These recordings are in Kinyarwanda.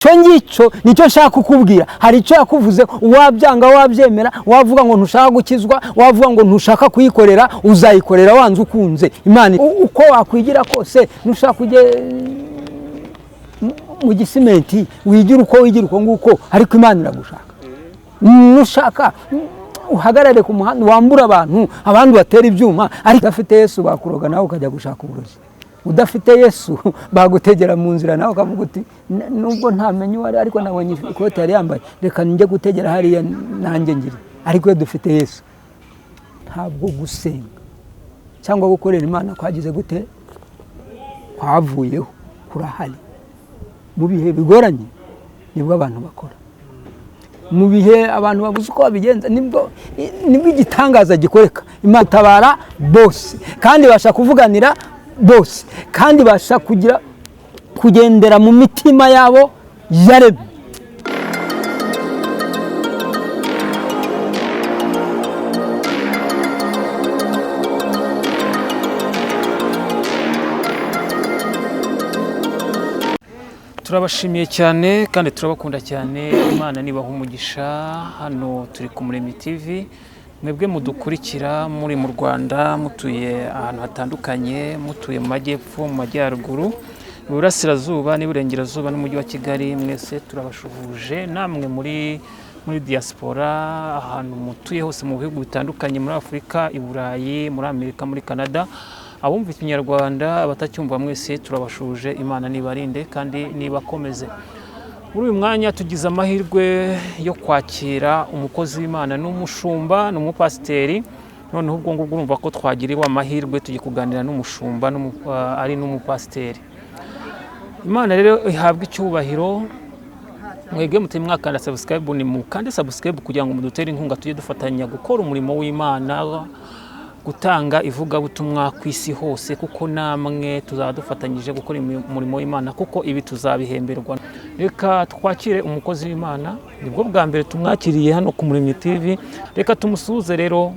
Icyo ngicyo nicyo nshaka kukubwira. Hari icyo yakuvuze, wabyanga wabyemera, wavuga ngo ntushaka gukizwa, wavuga ngo ntushaka kuyikorera, uzayikorera wanze ukunze. Imana uko wakwigira kose, nushaka ujye mu gisimenti wigira uko wigira uko nguko, ariko Imana iragushaka. Nushaka uhagarare ku muhanda wambura abantu, abandi batera ibyuma, ariko udafite Yesu bakuroga nawe ukajya gushaka uburozi. Udafite Yesu bagutegera mu nzira nawe ukavuga uti nubwo ntamenye uwo ari, ariko nabonye ikote yari yambaye, reka njye gutegera hariya nanjye ngire. Ariko iyo dufite Yesu, ntabwo gusenga cyangwa gukorera Imana kwagize gute, kwavuyeho, kurahari. Mu bihe bigoranye nibwo abantu bakora, mu bihe abantu babuze uko babigenza nibwo igitangaza gikoreka. Imana itabara bose, kandi ibasha kuvuganira bose, kandi ibasha kugira kugendera mu mitima yabo yaremye. Turabashimiye cyane kandi turabakunda cyane. Imana nibaha umugisha. Hano turi ku Muremyi TV, mwebwe mudukurikira muri mu Rwanda, mutuye ahantu hatandukanye, mutuye mu majyepfo, mu majyaruguru, mu burasirazuba n'iburengerazuba n'umujyi wa Kigali, mwese turabashuhuje. Namwe muri diaspora, ahantu mutuye hose mu bihugu bitandukanye, muri Afurika, i Burayi, muri Amerika, muri Canada, abumva Ikinyarwanda, abatacyumva, mwese turabashuje. Imana nibarinde kandi nibakomeze. Muri uyu mwanya tugize amahirwe yo kwakira umukozi w'Imana, n'umushumba, n'umupasiteri. Noneho ubwo ngubwo urumva ko twagiriwe amahirwe, tugiye kuganira n'umushumba ari n'umupasiteri. Imana rero ihabwe icyubahiro. Mwebwe mutari mwakanda subscribe, ni mukande subscribe kugira ngo mudutere inkunga, tujye dufatanya gukora umurimo w'Imana, gutanga ivugabutumwa ku isi hose, kuko namwe tuzaba dufatanyije gukora umurimo w'Imana, kuko ibi tuzabihemberwa. Reka twakire umukozi w'Imana, nibwo bwa mbere tumwakiriye hano ku Muremyi TV. Reka tumusuhuze rero,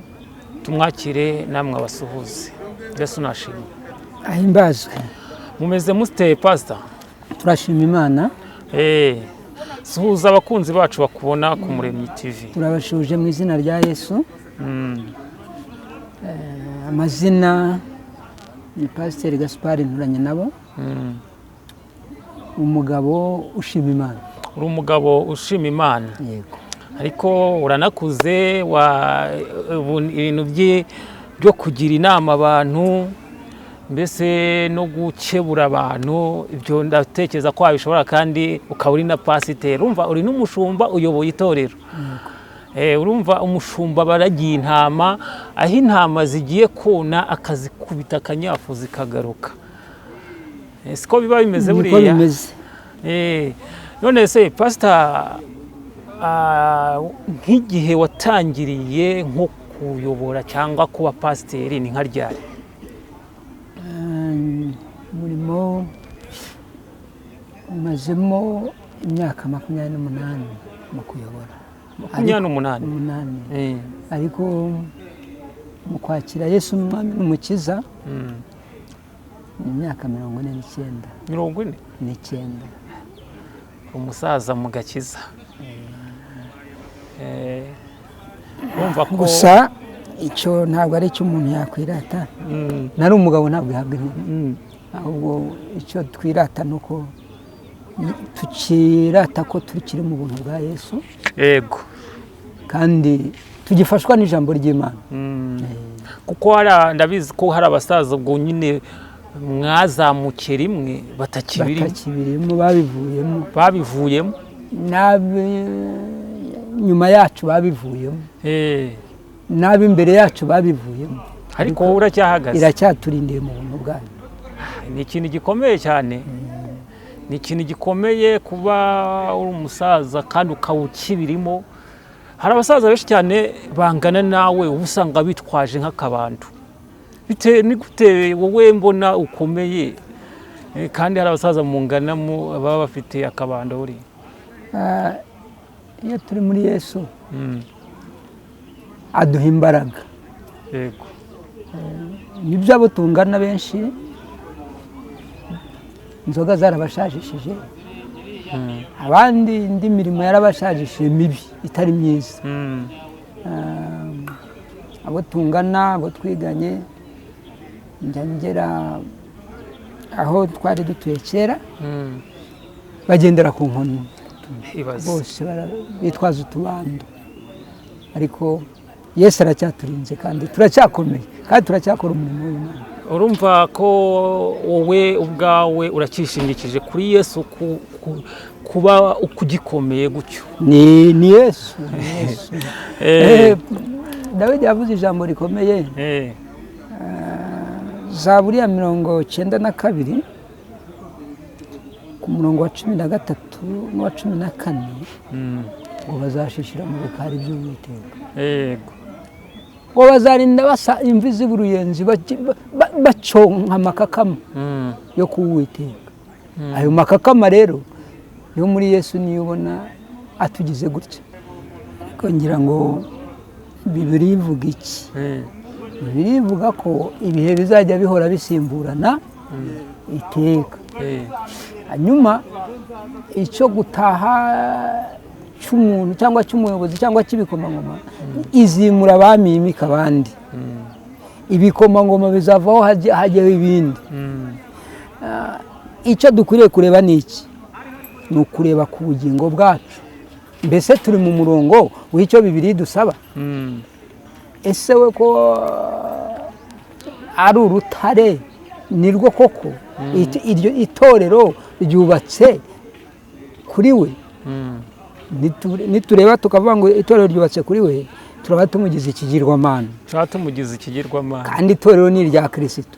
tumwakire namwe abasuhuze. Yesu nashimwe. Ahimbazwe. Mumeze mute, Pastor? Turashima Imana. Suhuza abakunzi bacu bakubona ku Muremyi TV. Turabashuje mu izina rya Yesu. Amazina ni Pasiteri Gaspard Nturanye nabo, umugabo ushima Imana. Uri umugabo ushima Imana. Yego. Ariko uranakuze, ibintu byo kugira inama abantu, mbese no gukebura abantu, ibyo ndatekereza ko wabishobora, kandi ukaba uri na pasiteri. Urumva uri n'umushumba, uyoboye itorero. Urumva umushumba baragiye intama, aho intama zigiye kona akazikubita akanyafu zikagaruka. Siko biba bimeze Niko buriya? bimeze. None se Pastor, nk'igihe watangiriye nko kuyobora cyangwa kuba pasiteri ni nka ryari? Umurimo umazemo imyaka 28 mu kuyobora. 28? Umunani. Ariko mu kwakira Yesu umwami n'umukiza ni imyaka 49. 40? N'icyenda. Umusaza mu gakiza. Urumva ko Gusa icyo ntabwo ari icyo umuntu yakwirata. Nari umugabo ntabwo ihabwa intebe, ahubwo icyo twirata ni uko tukirata ko tukiri mu buntu bwa Yesu. Yego. Kandi tugifashwa n'ijambo ry'Imana. Kuko ndabizi ko hari abasaza ubwo nyine mwazamukiye rimwe batakibirimo. Batakibirimo, babivuyemo. Babivuyemo. Nyuma yacu babivuyemo, n'ab'imbere yacu babivuyemo. Ariko wowe uracyahagaze. Iracyaturindiye mu buntu bwayo. Ni ikintu gikomeye cyane, ni ikintu gikomeye kuba uri umusaza kandi ukaba ukibirimo. Hari abasaza benshi cyane bangana nawe uba usanga bitwaje nk'akabando. Ni gute wowe mbona ukomeye, kandi hari abasaza mungana baba bafite akabando buriya? Iyo turi muri Yesu aduha imbaraga. Yego. Nibyo, abo tungana benshi inzoga zarabashajishije, Abandi indi mirimo yarabashajishije mibi itari myiza. Abo tungana, abo twiganye, njya ngera aho twari dutuye kera, bagendera ku nkoni bose bitwaza utubando, ariko Yesu aracyaturinze kandi turacyakomeye kandi turacyakora umurimo w'Imana. Urumva ko wowe ubwawe uracyishingikije kuri Yesu kuba ukugikomeye gutyo. Ni Yesu, ni Yesu. Dawidi yavuze ijambo rikomeye. Zaburi ya 92 ku murongo wa 13 n'uwa 14, ngo bazashishira mu bikari by'Uwiteka. Yego. Ngo bazarinda basa imvi z'uruyenzi baconka amakakama yo kuwiteka. Ayo makakama rero yo muri Yesu niyo ubona atugize gutya. Ariko ngira ngo Bibiliya ivuga iki? Bibiliya ivuga ko ibihe bizajya bihora bisimburana iteka. Hanyuma icyo gutaha cy'umuntu cyangwa cy'umuyobozi cyangwa cy'ibikomangoma, izimura abami yimika abandi. Ibikomangoma bizavaho hajyaho ibindi. Icyo dukwiriye kureba ni iki? Ni ukureba ku bugingo bwacu. Mbese turi mu murongo w'icyo Bibiliya idusaba? Ese we ko ari urutare nirwo koko iryo itorero ryubatse kuri we? Nitureba tukavuga ngo itorero ryubatse kuri we, turaba tumugize ikigirwamana. Turaba tumugize ikigirwamana. Kandi itorero ni irya Kirisitu.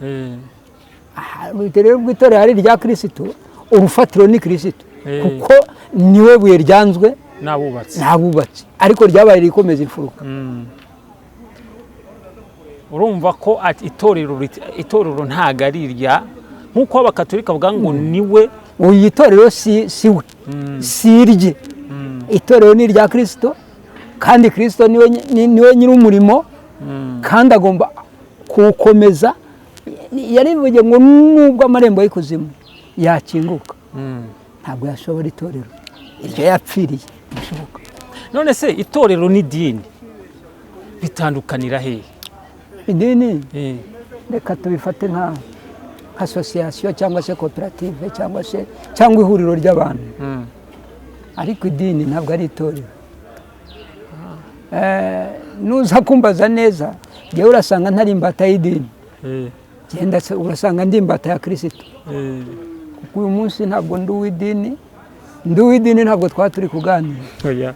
Rero ubwo itorero ari irya Kirisitu, urufatiro ni Kirisitu, kuko niwe buye ryanzwe n'abubatsi, ariko ryabaye rikomeza imfuruka. Urumva ko itorero ntago ari irya, nk'uko Abakatolika bavuga ngo niwe. Uyu itorero si we, si irye. Itorero ni irya Kirisito, kandi Kirisito niwe nyir'umurimo, kandi agomba kuwukomeza. Yarivuge ngo nubwo amarembo y'ikuzimu yakinguka, ntabwo yashobora itorero iryo yapfiriye bishoboka. None se itorero n'idini bitandukanira hehe? Idini reka tubifate nka asosiyasiyo cyangwa se koperative cyangwa se ihuriro ry'abantu. Ariko idini ntabwo ari itorero. Nuza kumbaza neza, njyewe urasanga ntari imbata y'idini, genda urasanga ndi imbata ya Kirisitu. Kuko uyu munsi ntabwo ndi uw'idini, ndi uw'idini ntabwo twaba turi kuganira.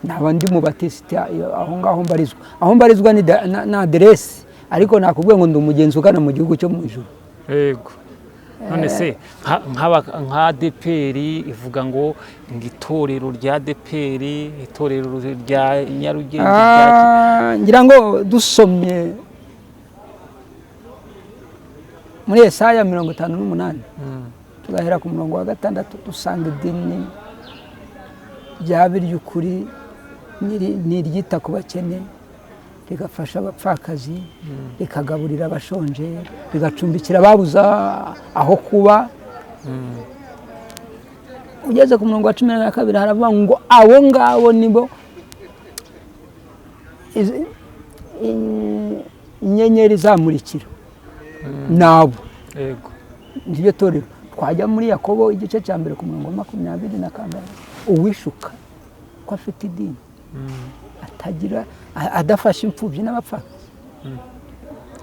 Naba ndi mu batisita aho ngaho mbarizwa, aho mbarizwa ni na aderesi, ariko nakubwiye ngo ndi umugenzi ugana mu gihugu cyo mu ijuru. Yego. None se nka ADEPR ivuga ngo itorero rya ADEPR, itorero rya Nyarugenge, ngira ngo dusomye muri Yesaya 58 tugahera ku murongo wa 6, dusanga idini ryaba iry'ukuri ni iryita ku bakene, rigafasha abapfakazi, rikagaburira abashonje, rigacumbikira ababuza aho kuba. Ugeze ku murongo wa 12 haravuga ngo abo ngabo nibo inyenyeri zamurikira, nabo. Yego. Niryo torero. Twajya muri Yakobo igice cya 1 ku murongo wa 22, uwishuka ko afite idini atagira, adafasha imfubyi n'abapfakazi,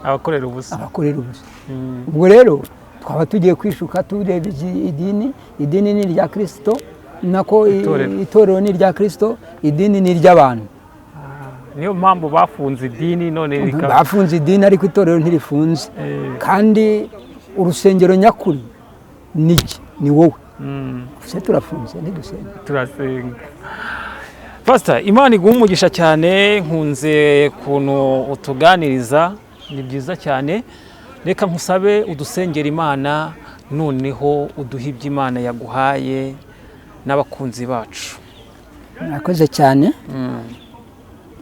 abakorera ubusa, abakorera ubusa. Ubwo rero twaba tugiye kwishuka tureba idini. Idini ni irya Kristo, nako itorero ni irya Kristo, idini ni iry'abantu. Niyo mpamvu bafunze idini none bafunze idini, ariko itorero ntirifunze. Kandi urusengero nyakuri ni wowe. Se turafunze ntidusenga, turasenga. Pastor, Imana iguhe umugisha cyane, nkunze kuntu utuganiriza, ni byiza cyane. Reka nkusabe udusengera Imana, noneho uduhe ibyo Imana yaguhaye n'abakunzi bacu. Murakoze cyane.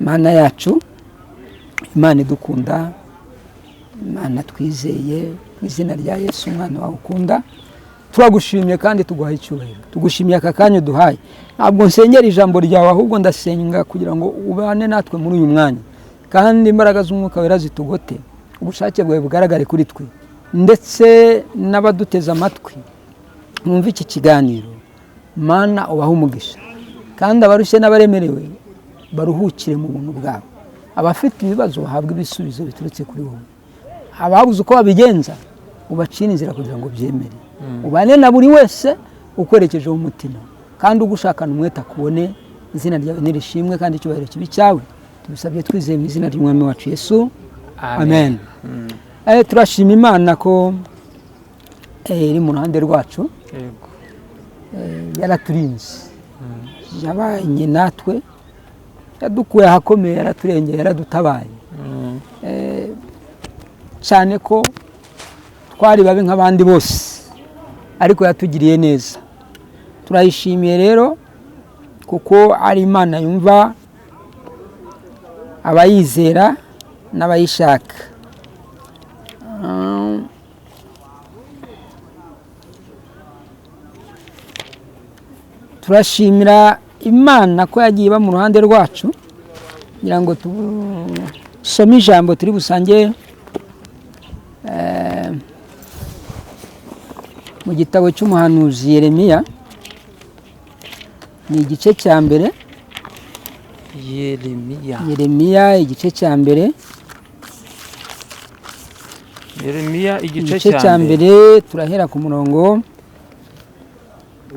Imana yacu, Imana idukunda, Imana twizeye mu izina rya Yesu umwana wawe ukunda, Turagushimye kandi tuguhaye icyubahiro, tugushimiye aka kanya uduhaye. Ntabwo nsengera ijambo ryawe, ahubwo ndasenga kugira ngo ubane natwe muri uyu mwanya, kandi imbaraga z'Umwuka Wera zitugote, ubushake bwawe bugaragare kuri twe ndetse n'abaduteze amatwi mwumve iki kiganiro. Mana, ubahe umugisha, kandi abarushye n'abaremerewe baruhukire mu buntu bwawe, abafite ibibazo bahabwe ibisubizo biturutse kuri wowe, ababuze uko babigenza ubacire inzira kugira ngo byemere. Ubane na buri wese ukwerekejeho umutima kandi ugushakana umwete akubone. Izina ryawe nirishimwe kandi icyubahiro kibi cyawe. Tubisabye twizeye mu izina ry'Umwami wacu Yesu, amen. Turashima Imana ko iri mu ruhande rwacu. Yego. Yaraturinze, yabanye natwe, yadukuye ahakomeye, yaraturengeye, yaradutabaye, cyane ko twari babi nk'abandi bose, ariko yatugiriye neza. Turayishimiye rero kuko ari Imana yumva abayizera n'abayishaka. Turashimira Imana ko yagiye iba mu ruhande rwacu. Kugira ngo tusome ijambo turi busange mu gitabo cy'umuhanuzi Yeremiya, ni igice cya 1. Yeremiya. Yeremiya igice cya 1. Yeremiya igice igice cya cya mbere. 1, turahera ku murongo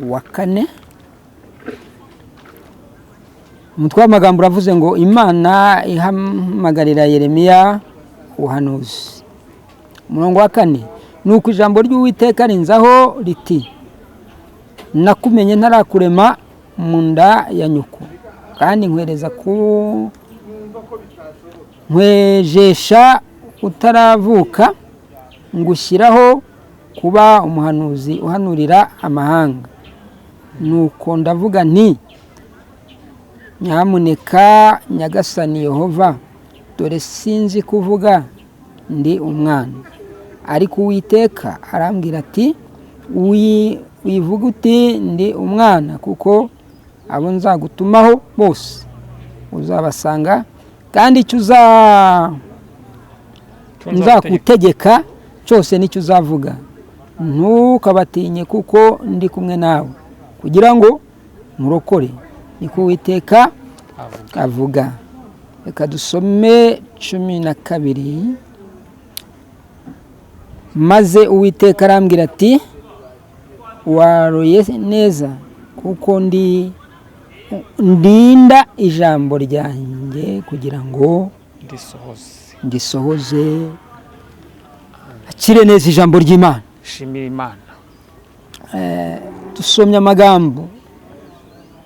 wa 4. Umutwe w'amagambo uravuze ngo Imana ihamagarira Yeremiya ubuhanuzi. Umurongo wa 4: nuko ijambo ry'Uwiteka rinzaho riti, nakumenye ntarakurema mu nda ya nyoko, kandi nkwereza ku nkwejesha utaravuka, ngushyiraho kuba umuhanuzi uhanurira amahanga. Nuko ndavuga nti, nyamuneka Nyagasani Yehova, dore sinzi kuvuga, ndi umwana. Ariko Uwiteka arambwira ati, wivuga uti ndi umwana, kuko abo nzagutumaho bose uzabasanga, kandi icyo nzagutegeka cyose nicyo uzavuga. Ntukabatinye, kuko ndi kumwe nawe kugira ngo murokore, niko Uwiteka avuga. avuga. Reka dusome 12. Maze Uwiteka arambwira ati, waroye neza, kuko ndi ndinda ijambo ryanjye kugira ngo ndisohoze. ndisohoze. Akire neza ijambo ry'Imana. Shimira Imana. Dusomye amagambo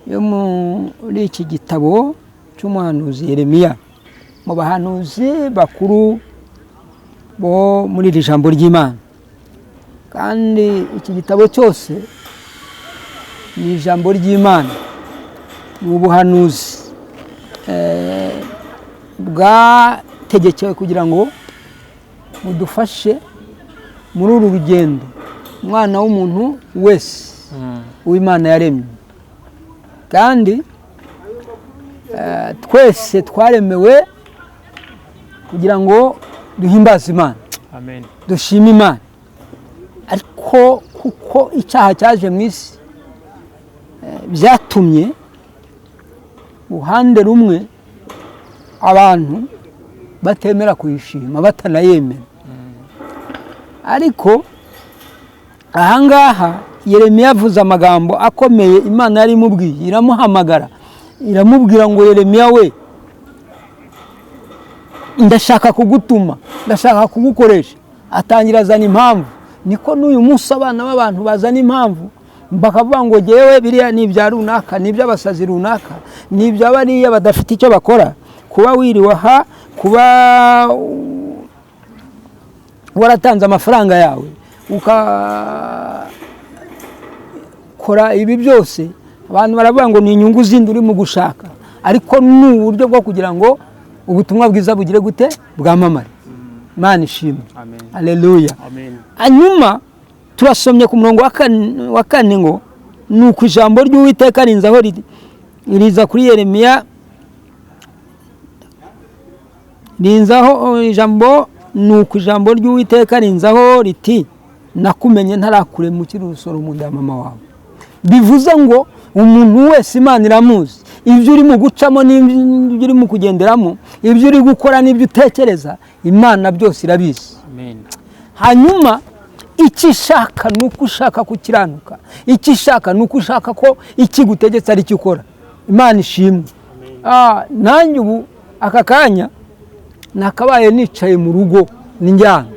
yo muri iki gitabo cy'umuhanuzi Yeremiya, mu bahanuzi bakuru bo muri iri jambo ry'Imana. Kandi iki gitabo cyose ni ijambo ry'Imana, ni ubuhanuzi bwategekewe kugira ngo budufashe muri uru rugendo umwana w'umuntu wese uw'Imana yaremye. Kandi twese twaremewe kugira ngo duhimbaze Imana, amen, dushime Imana. Ariko kuko icyaha cyaje mu isi, byatumye uruhande rumwe abantu batemera kuyishima, batanayemera. Ariko ahangaha Yeremiya avuze amagambo akomeye Imana yari imubwiye, iramuhamagara iramubwira ngo Yeremiya we, ndashaka kugutuma, ndashaka kugukoresha. Atangira azana impamvu. Niko n'uyu munsi abana b'abantu bazana impamvu, bakavuga ngo jyewe biriya ni ibya runaka, ni iby'abasazi runaka, ni ibya bariya badafite icyo bakora. Kuba wiriwe aha, kuba waratanze amafaranga yawe ukakora ibi byose, abantu baravuga ngo ni inyungu zindi urimo gushaka, ariko ni uburyo bwo kugira ngo ubutumwa bwiza bugire gute, bwamamare. Imana ishimwe, amen, haleluya. Amen. Hanyuma Turasomye ku murongo wa kane ngo: "Nuko ijambo ry'Uwiteka rinzaho riza kuri Yeremiya, rinzaho ijambo, nuko ijambo ry'Uwiteka rinzaho riti: 'Nakumenye ntarakurema ukiri urusoro mu nda ya mama wawe.'" Bivuze ngo umuntu wese Imana iramuzi. Ibyo urimo gucamo n'ibyo urimo kugenderamo, ibyo uri gukora n'ibyo utekereza, Imana byose irabizi. Amen. Hanyuma icyo ishaka ni uko ushaka gukiranuka. Icyo ishaka ni uko ushaka ko ikigutegetse ari cyo ukora. Imana ishimwe. Nanjye ubu aka kanya nakabaye nicaye mu rugo ndyamye,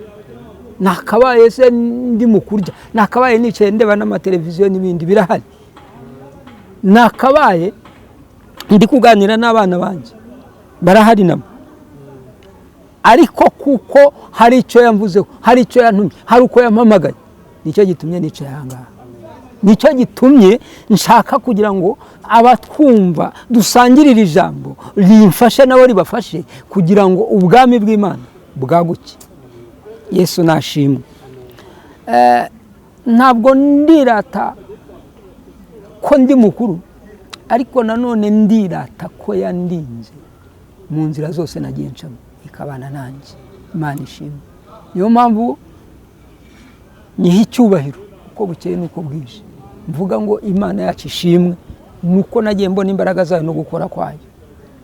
nakabaye se ndi mu kurya, nakabaye nicaye ndeba n'amateleviziyo n'ibindi birahari, nakabaye ndi kuganira n'abana banjye barahari nabo. Ariko kuko hari icyo yamvuzeho, hari icyo yantumye, hari uko yampamagaye, nicyo gitumye nicaye aha ngaha. Nicyo gitumye nshaka kugira ngo abatwumva dusangirire ijambo, rimfashe nabo ribafashe, kugira ngo ubwami bw'Imana bwaguke. Yesu nashimwe. Ntabwo ndirata ko ndi mukuru, ariko nanone ndirata ko yandinze mu nzira zose nagiye ncamo, ikabana nanjye. Imana ishimwe. Niyo mpamvu nyiha icyubahiro uko bukeye n'uko bwije, mvuga ngo Imana yacu ishimwe, nuko nagiye mbona imbaraga zayo no gukora kwayo.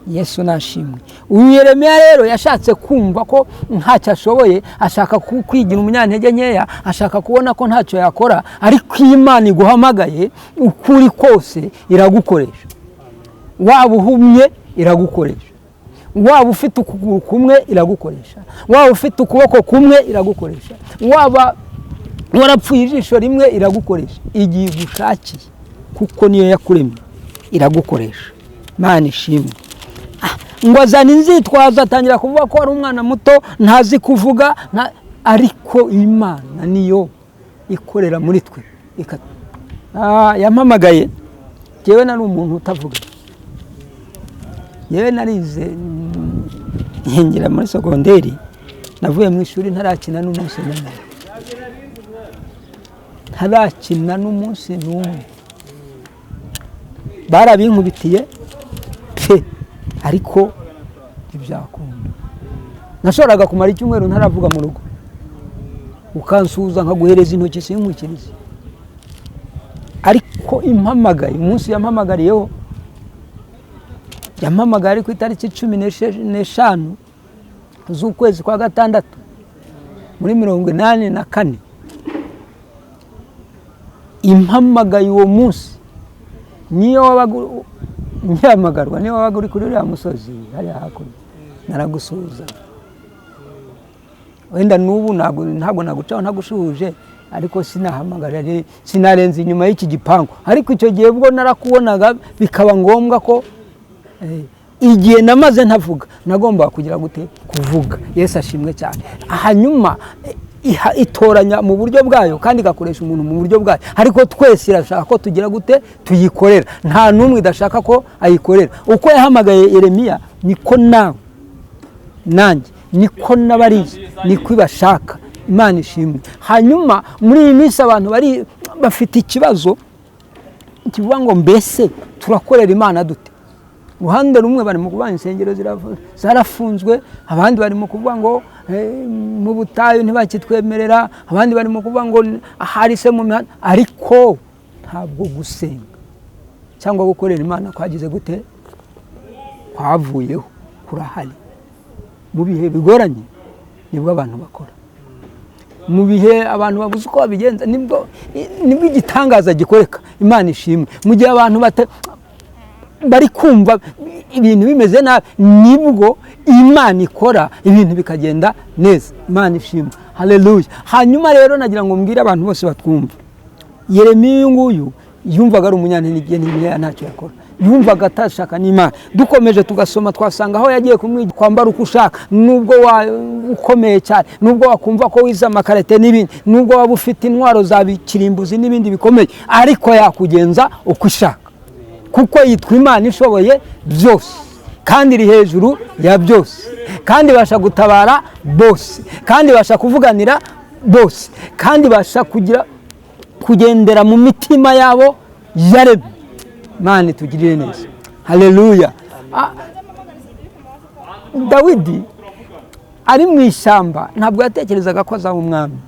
Yesu nashimwe. Uyu Yeremiya rero yashatse kumva ko ntacyo ashoboye, ashaka kwigira umunyantege nkeya, ashaka kubona ko ntacyo yakora. Ariko iyo Imana iguhamagaye, ukuri kose iragukoresha. Waba uhumye, iragukoresha. Waba ufite ukuguru kumwe, iragukoresha. Waba ufite ukuboko kumwe, iragukoresha. Waba warapfuye ijisho rimwe, iragukoresha. Igihe igushakiye, kuko niyo yakuremye, iragukoresha. Imana ishimwe. Ngo azana inzitwazo, atangira kuvuga ko ari umwana muto, ntazi kuvuga, ariko Imana niyo ikorera muri twe. Yampamagaye. Njyewe nari umuntu utavuga. Yewe, narize nkengera muri sogonderi, navuye mu ishuri ntarakina n'umunsi n'umwe, ntarakina n'umunsi n'umwe. Barabinkubitiye pe, ariko ntibyakunda. Nashoboraga kumara icyumweru ntaravuga mu rugo, ukansuhuza nkaguhereza intoki sinkwikirize. Ariko impamagaye, umunsi yampamagariyeho, yampamagaye ari ku itariki 15 z'ukwezi kwa gatandatu muri 84. Impamagaye uwo munsi, niyo wabaga nkihamagarwa, niyo wabaga uri kuri uriya musozi hariya hakurya, naragusuhuza. Wenda n'ubu ntabwo nagucaho ntagusuhuje, ariko sinahamagara, sinarenza inyuma y'iki gipangu. Ariko icyo gihe bwo narakubonaga, bikaba ngombwa ko igihe namaze ntavuga nagombaga kugira gute? Kuvuga. Yesu ashimwe cyane. Hanyuma itoranya mu buryo bwayo kandi igakoresha umuntu mu buryo bwayo, ariko twese irashaka ko tugira gute? Tuyikorera. Nta n'umwe idashaka ko ayikorera. Uko yahamagaye Yeremiya, niko nawe nanjye, niko n'abariye, niko ibashaka. Imana ishimwe. Hanyuma muri iyi minsi abantu bari bafite ikibazo kivuga ngo: "Mbese turakorera Imana dute?" Uruhande rumwe bari mu kuvuga insengero zarafunzwe, abandi bari mu kuvuga ngo mu butayu ntibakitwemerera, abandi bari mu kuvuga ngo ahari se mu mihanda. Ariko ntabwo gusenga cyangwa gukorera Imana kwagize gute? Kwavuyeho. Kurahari. Mu bihe bigoranye nibwo abantu bakora. Mu bihe abantu babuze uko babigenza, nibwo igitangaza gikoreka. Imana ishimwe. Mu gihe abantu bari kumva ibintu bimeze nabi, nibwo Imana ikora ibintu bikagenda neza. Imana ishimwe, haleluya. Hanyuma rero nagira ngo mbwire abantu bose batwumva: Yeremiya uyu nguyu yumvaga ari umunyantege nkeya, ntacyo yakora, yumvaga atashaka n'Imana. Dukomeje tugasoma, twasanga aho yagiye kumwiga kwambara uko ushaka, nubwo ukomeye cyane, nubwo wakumva ko wize amakarate n'ibindi, nubwo waba ufite intwaro za kirimbuzi n'ibindi bikomeye, ariko yakugenza uko ishaka, kuko yitwa Imana ishoboye byose, kandi iri hejuru ya byose, kandi ibasha gutabara bose, kandi ibasha kuvuganira bose, kandi ibasha kugira Kugendera mu mitima yabo yaremye. Imana itugirire neza. Haleluya. Dawidi ari mu ishyamba ntabwo yatekerezaga ko azaba umwami,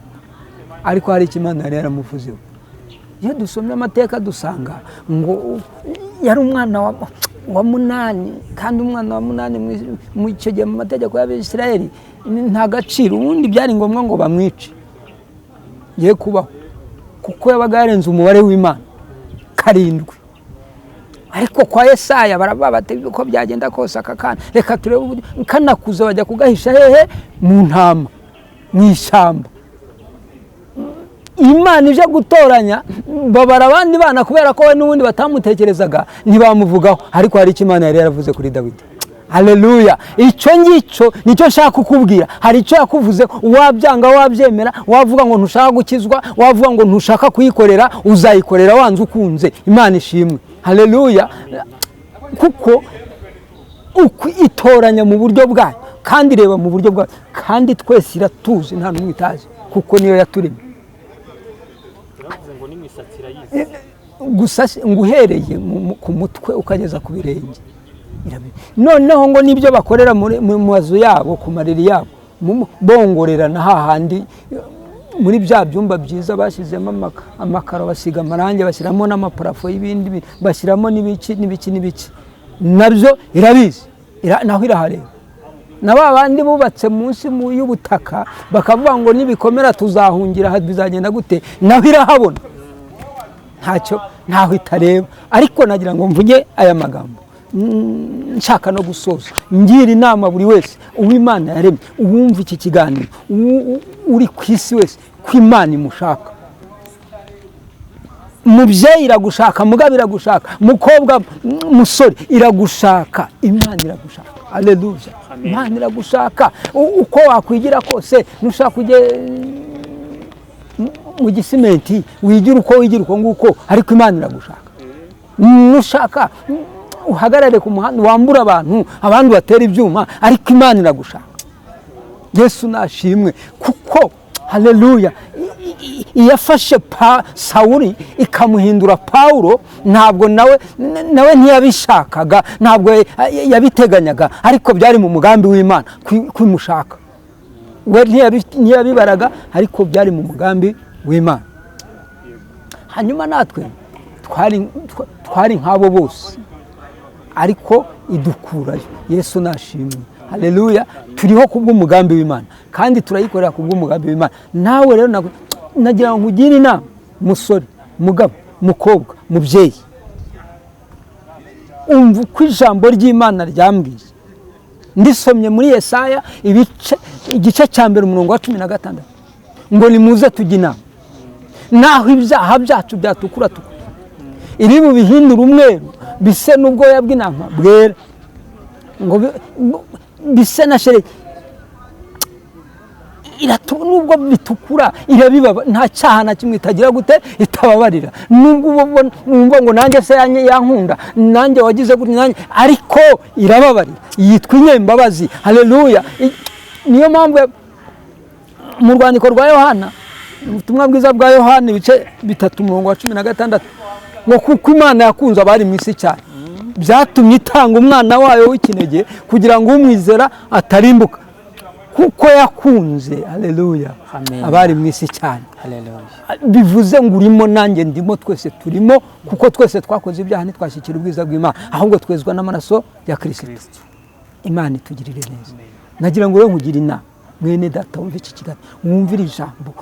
ariko hari icyo Imana yari yaramuvuzeho. Iyo dusomye amateka dusanga ngo yari umwana wa munani, kandi umwana wa munani mu icyo gihe mu mategeko y'Abisirayeli nta gaciro. Ubundi byari ngombwa ngo bamwice ye kubaho, kuko yabaga yarenze umubare w'Imana 7. Ariko kwa Yesaya baravuga bati uko byagenda kose aka kana reka turebe uburyo kanakuze, bajya kugahisha hehe? Mu ntama, mu ishyamba. Imana ije gutoranya babara abandi bana, kubera ko we n'ubundi batamutekerezaga ntibamuvugaho, ariko hari icyo Imana yari yaravuze kuri Dawidi. Haleluya. Icyo ngicyo nicyo nshaka kukubwira. Hari icyo yakuvuze, wabyanga wabyemera, wavuga ngo ntushaka gukizwa, wavuga ngo ntushaka kuyikorera, uzayikorera wanze ukunze. Imana ishimwe. Haleluya. Kuko itoranya mu buryo bwayo, kandi ireba mu buryo bwayo, kandi twese iratuzi, nta n'umwe itazi, kuko niyo yaturemye. Uravuze ngo n'imisatsi irayizi. Gusa ngo uhereye ku mutwe ukageza ku birenge. Noneho ngo n'ibyo bakorera mu mazu yabo, ku mariri yabo, bongorerana hahandi muri bya byumba byiza bashyizemo amakaro, basiga amarangi, bashyiramo n'amaparafo y'ibindi bintu, bashyiramo n'ibiki n'ibiki n'ibiki, nabyo irabizi, naho irahareba. Na ba bandi bubatse munsi y'ubutaka bakavuga ngo nibikomera tuzahungira aha, bizagenda gute, naho irahabona. Ntacyo ntaho itareba. Ariko nagira ngo mvuge aya magambo, nshaka no gusoza ngira inama buri wese uw'Imana yaremye, uwumva iki kiganiro, uri ku isi wese, ko Imana imushaka. Mubyeyi iragushaka, mugabo iragushaka, mukobwa, musore iragushaka, Imana iragushaka. Haleluya. Amen. Imana iragushaka. Uko wakwigira kose, nushaka ujye mu gisimenti wigira uko wigira uko nguko, ariko Imana iragushaka. Nushaka uhagarare ku muhanda wambura abantu, abandi batera ibyuma, ariko Imana iragushaka. Yesu nashimwe, kuko haleluya, iyafashe Sawuli ikamuhindura Pawulo, ntabwo nawe ntiyabishakaga, ntabwo yabiteganyaga, ariko byari mu mugambi w'Imana kwimushaka. We ntiyabibaraga, ariko byari mu mugambi w'Imana. Hanyuma natwe twari nk'abo bose, ariko idukurayo. Yesu nashimwe. Haleluya. Turiho kubw'umugambi w'Imana, kandi turayikorera kubw'umugambi w'Imana. Nawe rero nagira ngo nkugire inama, musore, mugabo, mukobwa, mubyeyi, umva uko ijambo ry'Imana ryambwiye. Ndisomye muri Yesaya igice cya 1 umurongo wa 16, ngo nimuze tujye inama, naho ibyaha byacu byatukura tukura, iri bubihindura umweru bise n'ubwoya bw'intama bwera, ngo bise na sheregi. Nubwo bitukura irabibaba, nta cyaha na kimwe itagira gute itababarira. Nubwo wumva ngo nanjye se yankunda, nanjye wagize gutya, nanjye, ariko irababarira, yitwa inyembabazi. Haleluya. Niyo mpamvu mu rwandiko rwa Yohana, ubutumwa bwiza bwa Yohana ibice 3 umurongo wa 16, ngo kuko Imana yakunze abari mu isi cyane, byatumye itanga umwana wayo w'ikinege kugira ngo umwizera atarimbuka, kuko yakunze, haleluya, Amen. abari mu isi cyane. Haleluya. Bivuze ngo urimo, nanjye ndimo, twese turimo, kuko twese twakoze ibyaha ntitwashyikira ubwiza bw'Imana, ahubwo twezwa n'amaraso ya Kristo. Kristo. Imana itugirire neza. Nagira ngo rero nkugire inama, mwene data wumve iki kiganiro, wumvire ijambo,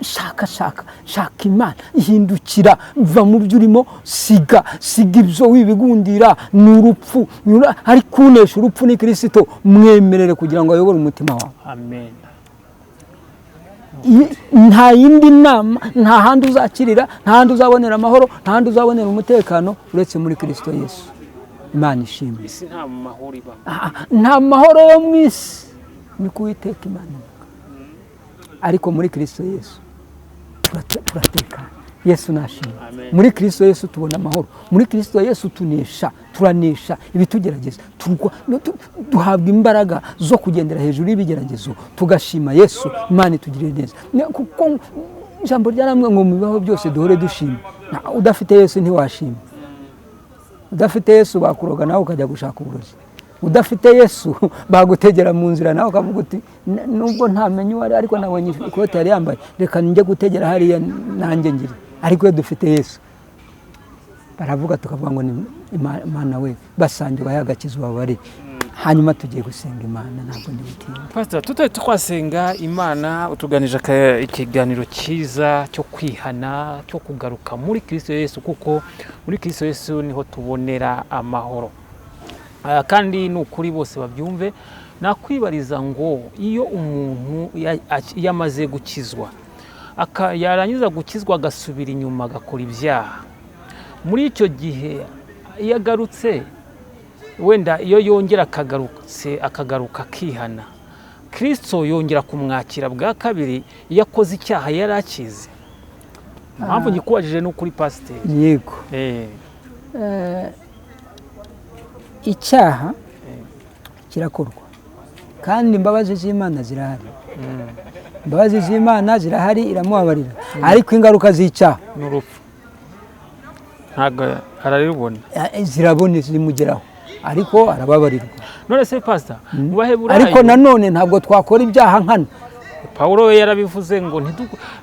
shaka shaka shaka Imana, ihindukira, va mu byo urimo, siga siga ibyo wibigundira, ni urupfu, ariko unesha urupfu ni Kristo. Mwemerere kugira ngo ayobore umutima wawe. Amen. Nta yindi nama, nta handi uzakirira, nta handi uzabonera amahoro, nta handi uzabonera umutekano uretse muri Kristo Yesu. Imana ishimwe. Isi nta mahoro ibamo. Nta mahoro yo mu isi, ni ku Uwiteka Imana ivuga. Ariko muri Kristo Yesu turatekana. Yesu nashimwe. Amen. Muri Kristo Yesu tubona amahoro. Muri Kristo Yesu turanesha ibitugerageza, duhabwa imbaraga zo kugendera hejuru y'ibigeragezo, tugashima Yesu. Imana itugirire neza. Kuko Ijambo ryaramwe ngo mu bibaho byose duhore dushima. Udafite Yesu ntiwashima. Udafite Yesu bakuroga nawe ukajya gushaka uburozi. Udafite Yesu bagutegera mu nzira nawe ukavuga uti nubwo ntamenye uwo ari, ariko nabonye ikote yari yambaye, reka njye gutegera hariya nanjye ngire. Ariko iyo dufite Yesu baravuga, tukavuga ngo ni Imana we basange ubahe agakiza ubabare. Hanyuma tugiye gusenga Imana, ntabwo ndibutinde. Pastor, tutari twasenga Imana, utuganije ikiganiro cyiza cyo kwihana, cyo kugaruka muri Kristo Yesu, kuko muri Kristo Yesu niho tubonera amahoro. Kandi ni ukuri bose babyumve. Nakwibariza ngo iyo umuntu iyo amaze gukizwa, yarangiza gukizwa agasubira inyuma agakora ibyaha, muri icyo gihe iyo agarutse, wenda iyo yongera akagarutse akagaruka akihana, Kristo yongera kumwakira bwa kabiri iyo akoze icyaha yari akize? Impamvu ngikubajije ni ukuri, pasiteri. Yego. Icyaha kirakorwa, kandi imbabazi z'Imana zirahari. Imbabazi z'Imana zirahari, iramubabarira, ariko ingaruka z'icyaha n'urupfu ntabwo araribona. Zirabone, zimugeraho, ariko arababarirwa. None se pasita, mu Baheburayo Ariko nanone ntabwo twakora ibyaha nkana. Pawulo we yarabivuze ngo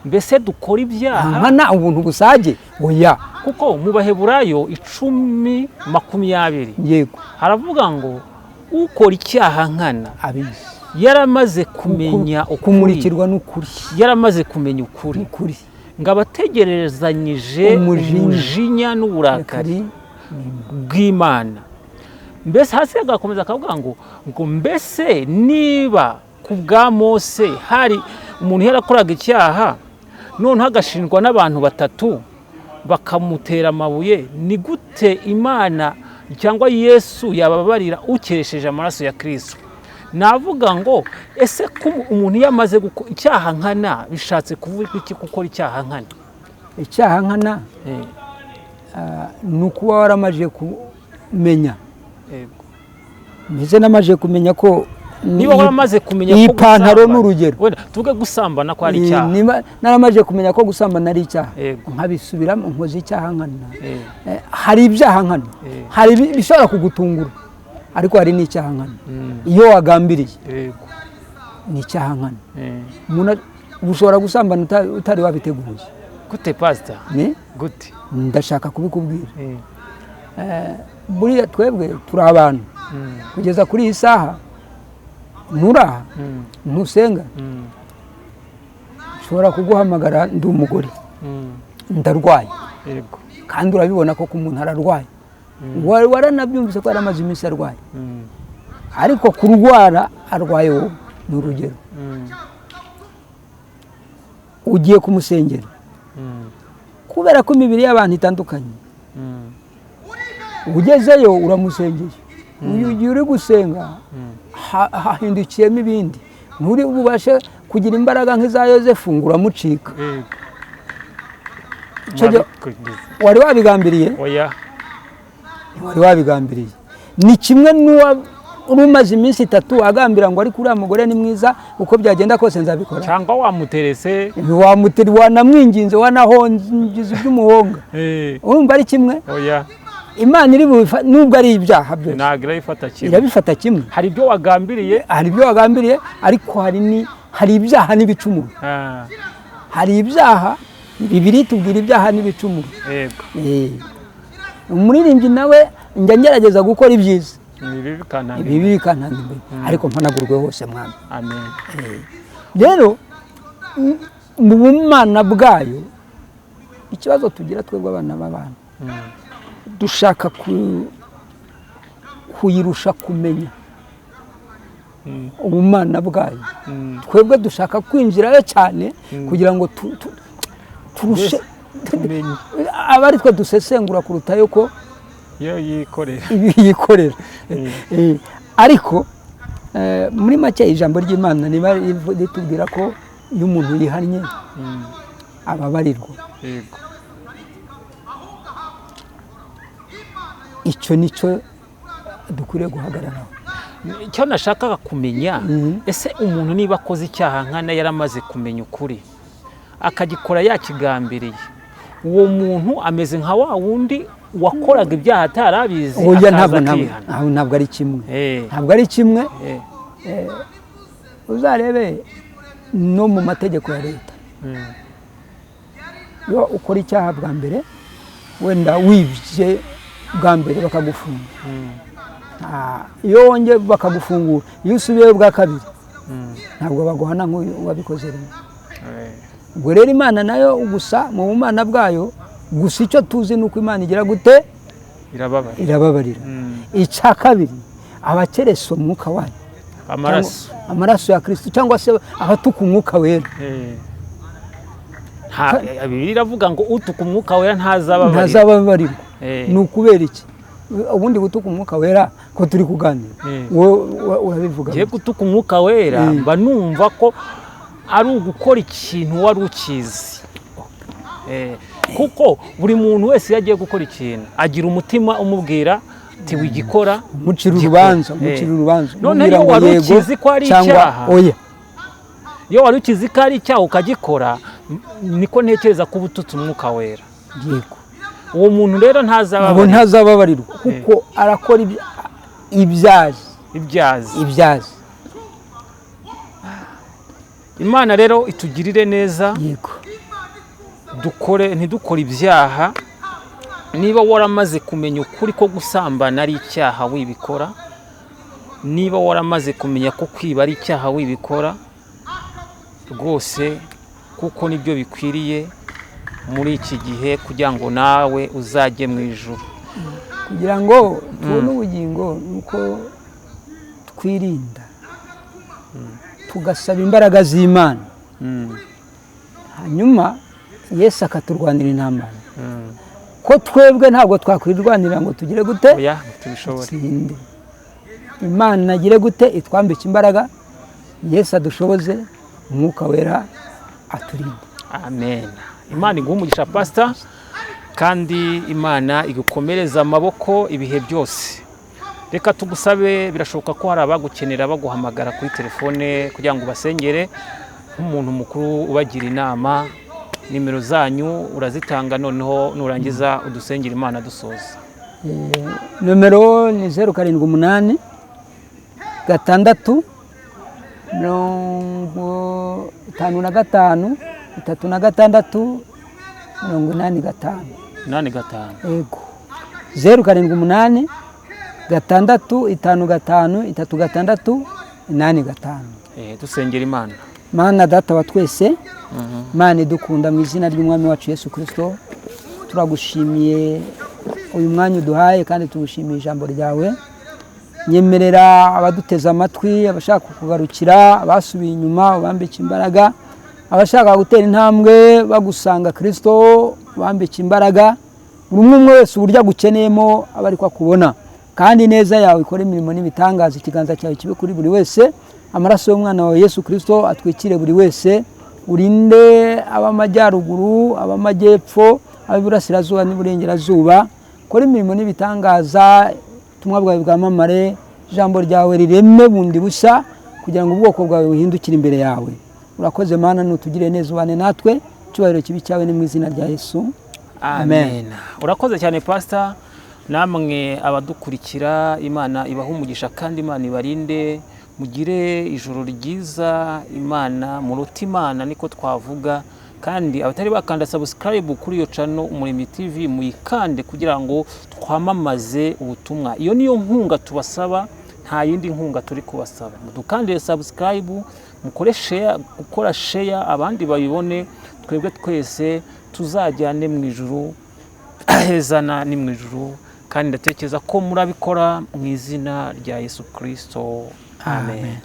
mbese dukora ibyaha nkana ubuntu busage? Oya. Kuko mu Baheburayo 10:20 haravuga ngo ukora icyaha nkana abizi yaramaze kumenya ukuri, kumurikirwa n'ukuri, yaramaze kumenya ukuri, n'ukuri, ngo abategerezanyije Umujinya. umujinya n'uburakari bw'Imana. Mbese hasi agakomeza akavuga ngo mbese niba ku bwa Mose hari umuntu yarakoraga icyaha, noneho agashinjwa n'abantu batatu bakamutera amabuye, ni gute Imana cyangwa Yesu yababarira ukeresheje amaraso ya Kristo? Navuga ngo ese ko umuntu iyo amaze gukora icyaha nkana, bishatse kuvuga iki gukora icyaha nkana? Icyaha nkana ni ukuba waramaze kumenya, ndetse namaze kumenya ko Niba waramaze kumenya iyi ko pantaro gusambana- ni urugero. Wenda tuvuge gusambana ko ari icyaha. Niba naramaze kumenya ko gusambana ari icyaha, nkabisubiramo, nkoze icyaha nkana. Hari ibyaha nkana, hari bishobora kugutungura, ariko hari n'icyaha nkana iyo wagambiriye, ni icyaha nkana. Umuntu ushobora gusambana utari wabiteguye. Gute, pasita? Ni Gute? Ndashaka kubikubwira. Buriya twebwe turi abantu, kugeza kuri iyi saha nturaha, ntusenga, nshobora kuguhamagara ndi umugore, ndarwaye, kandi urabibona ko umuntu ararwaye. Waranabyumvise ko yaramaze iminsi arwaye, ariko kurwara arwaye wowe, ni urugero, ugiye kumusengera, kubera ko imibiri y'abantu itandukanye, ugezeyo uramusengeye. Uyu igihe uri gusenga hahindukiyemo ibindi, nturi bubashe kugira imbaraga nk'iza Yozefu ngo uramucika. Icyo gihe wari wabigambiriye? Oya. Wari wabigambiriye. Ni kimwe n'uwa uri umaze iminsi 3 agambira ngo ariko uriya mugore ni mwiza, uko byagenda kose nzabikora. Cyangwa wamuterese. Wamuteri, wanamwinginze, wanahongiza iby'umuhonga. Urumva ari kimwe? Oya. Imana iri nubwo ari ibyaha byose, Ntabwo irabifata kimwe. Irabifata kimwe. Hari ibyo wagambiriye. Hari ibyo wagambiriye, ariko hari ibyaha n'ibicumuro. Hari ibyaha, Bibiliya itubwira ibyaha n'ibicumuro. Umuririmbyi nawe, njya ngerageza gukora ibyiza, Ni bibi bikantanga ibibi bikantanga imbere, ariko mpanagurwe hose, Mwami. Amen. Rero mu bumana bwayo, ikibazo tugira twebwe abana b'abantu, dushaka kuyirusha kumenya ubumana bwayo. Twebwe dushaka kwinjirayo cyane kugira ngo turushe Tumenye. aba ari twe dusesengura kuruta yuko Iyo yikorera. Ibi yikorera. Ariko muri make ijambo ry'Imana niba ritubwira ko iyo umuntu yihannye ababarirwa. Icyo nicyo dukwiriye guhagararaho. Icyo nashakaga kumenya, Mhm. ese umuntu niba akoze icyaha nkana yaramaze kumenya ukuri akagikora yakigambiriye, uwo muntu ameze nka wa wundi wakoraga ibyaha atarabizi, Oya, akaza ntabwo ntabwo akihana. ntabwo ari kimwe. Ntabwo ari kimwe. Uzarebe no mu mategeko ya leta, iyo ukora icyaha bwa mbere, wenda wibye bwa mbere bakagufunga, iyo wongeye bakagufungura, iyo usubiyeyo bwa kabiri ntabwo baguhana nk'uwabikoze rimwe. Ubwo rero Imana nayo gusa mu bumana bwayo gusa, icyo tuzi ni uko Imana igira gute? Irababarira. Irababarira. Icya kabiri, abakeresa umwuka wayo, Amaraso. cyangwa amaraso ya Kirisito, cyangwa se abatuka Umwuka Wera. Bibiliya iravuga ngo utuka Umwuka Wera ntazababarira. Ntazababarirwa. Ni ukubera iki? Ubundi gutuka Umwuka Wera ko turi kuganira, wowe urabivuga Ngiye gute? Gutuka Umwuka Wera, mba numva ko ari ugukora ikintu wari ukizi. Kuko buri muntu wese iyo agiye gukora ikintu agira umutima umubwira ati wigikora. Umucira Gikora. urubanza, umucira urubanza, None umubwira iyo ngo wari yego ukizi ko ari cyangwa icyaha, oya. Iyo wari ukizi ko ari icyaha ukagikora, niko ntekereza ko uba ututse Umwuka Wera. Uwo muntu rero Abo ntazababarira. Ntazababarirwa kuko arakora ibyazi. Ibyazi. Ibyazi. Imana rero itugirire neza. Dukore, ntidukore ibyaha. Niba waramaze kumenya ukuri ko gusambana ari icyaha, wibikora. Niba waramaze kumenya ko kwiba ari icyaha, wibikora rwose, kuko nibyo bikwiriye muri iki gihe kugira ngo nawe uzajye mu ijuru. Kugira ngo tubone ubugingo ni uko twirinda, tugasaba imbaraga z'Imana, hanyuma Yesu akaturwanira intambara, ko twebwe ntabwo twakwirwanira ngo tugire gute? Oya, tubishobore. Tsinde. Imana agire gute? Itwambike imbaraga, Yesu adushoboze, Umwuka Wera aturinde. Amen. Imana iguhe umugisha, pasita, kandi Imana igukomereze amaboko ibihe byose. Reka tugusabe, birashoboka ko hari abagukenera baguhamagara kuri telefone kugira ngo ubasengere nk'umuntu mukuru ubagira inama. Nimero zanyu urazitanga, noneho nurangiza udusengere Imana dusoza. Nomero ni 0786 55 36 85. 85. Yego, 0786553685. Dusengera Imana. Mana Data wa twese, Mana idukunda, mu izina ry'Umwami wacu Yesu Kirisito, turagushimiye uyu mwanya uduhaye kandi tugushimiye ijambo ryawe. Nyemerera abaduteze amatwi, abashaka kukugarukira, abasubiye inyuma ubambike imbaraga, abashaka gutera intambwe bagusanga Kirisito ubambike imbaraga. Buri umwe umwe wese uburyo agukeneyemo aba ariko akubona, kandi neza yawe ikora imirimo n'ibitangaza, ikiganza cyawe kibe kuri buri wese, amaraso y'umwana wawe Yesu Kirisito atwikire buri wese, urinde ab'amajyaruguru, ab'amajyepfo, ab'iburasirazuba n'iburengerazuba. Kora imirimo n'ibitangaza, ubutumwa bwawe bwamamare, ijambo ryawe rireme bundi bushya kugira ngo ubwoko bwawe buhindukire imbere yawe. Urakoze Mana, nutugire neza, ubane natwe, icyubahiro kibi cyawe, ni mu izina rya Yesu. Amen. Urakoze cyane, pasita. Namwe abadukurikira, Imana ibahe umugisha kandi Imana ibarinde, mugire ijoro ryiza. Imana muruta Imana, niko twavuga. Kandi abatari bakanda subscribe kuri iyo channel Umuremyi TV, muyikande kugira ngo twamamaze ubutumwa. Iyo niyo nkunga tubasaba, nta yindi nkunga turi kubasaba. Mudukandire subscribe, mukore share, gukora share abandi babibone, twebwe twese tuzajyane mu ijuru. Hezana ni mu ijuru, kandi ndatekereza ko murabikora mu izina rya Yesu Kirisito. Amen.